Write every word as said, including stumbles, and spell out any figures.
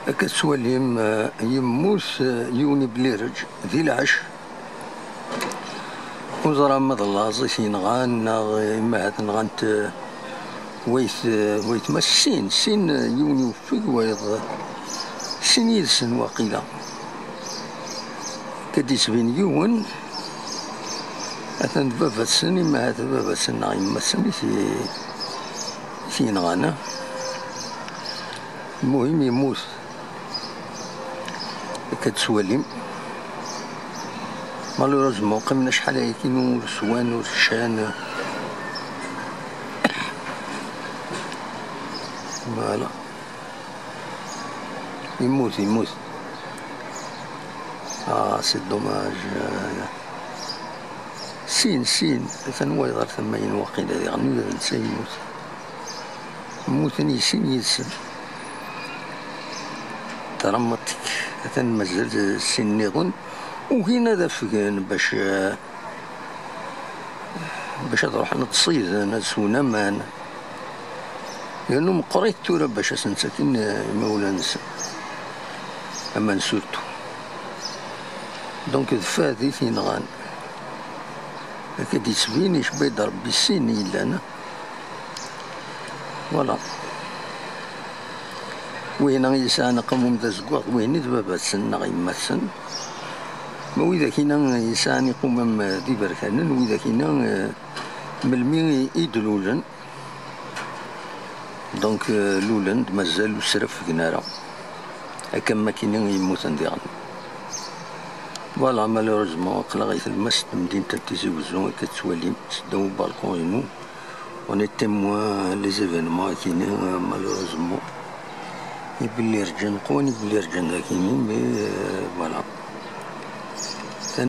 Akka tettwalim, eh, yemmut, eh, yiwen ibellireǧ di lɛecc. Ur ẓra ma d laẓ i t-yenɣan, neɣ, eh, imahat nɣant, eh, wayt, eh, waytma-s sin, sin, eh, yiwen iweffeg, wayeḍ, eh, sin yid-sen waqila. Akka d-yettbin yiwen, atan d baba-tsen, imahat d baba-tsen neɣ yemma-tsen i t-, i t-yenɣan, eh. Lmuhim, yemmut. Akka tettwalim. Malheureusement, qqimen acḥal ayagi ur swan, ur ččan. Voilà. Yemmut, yemmut. Ah, c'est dommage. Sin, sin. Atan wayeḍ ɣer tama-inu waqila diɣen, ula d netta yemmut. Mmuten i sin yid-sen. Dramatique. Atan mazal sin nniḍen. Ugin ad afgen bac, eh, bac ad ruḥen ad ṣiden, ad swen aman. Yernu meqqrit tura bac ad sen-ttaken, eh, imawlan-nsen. Aman surtout. Donc d Fad i t-yenɣan. Akka d-yettbin, icebba-d Rebbi sin yellan. Voilà. Wihina yesɛan aqamum d azeggaɣ, d wihini d baba-tsen neɣ yemma-tsen. Ma widak-ina yesɛan iqumam d iberkanen, widak-ina, eh, melmi i, i d-lulen. Donc, eh, lulen-d, mazal ur srafgen ara. Akka am wakken i yemmuten diɣen. Voilà, malheureusement, aql-aɣ i tlemmast n temdint n Tizi Wezzu, akka tettwalim, seddaw ubalkun-inu. On est témoin les événements akini, malheureusement. Ibellireǧen, qwan ibellireǧen dakini, mais, euh, voilà.